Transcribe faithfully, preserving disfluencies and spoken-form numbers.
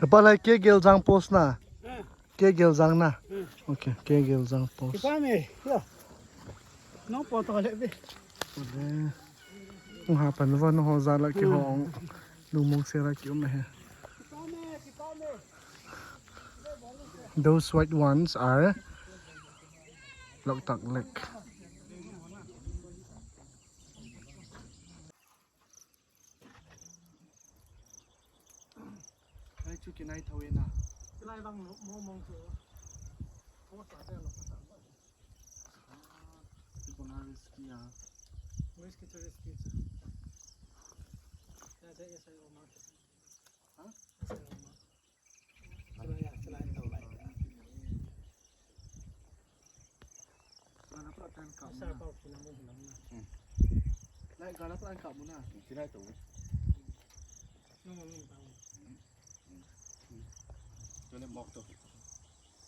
Palai ke gel jang post na. Ke gel jang na. Okay, ke gel jang post. Kipa me. Yo. No po to le be. Ung ha pan van ho za la ki hong. Lu mong se la ki um he. Those white ones are Loktak Lake. Ai chu kinai thau e na. Lai bang mo mong chu. Ko sa de lo ka sa. Ko na risky a. Risky chu risky chu. Ya de ya sai o ma. Ha? Sai o ma. Chulai ya, chulai thau lai. Gala pla tan ka mu na. Lai gala pla tan ka mu na. Chulai to. No mo mo ta. Chule mok to.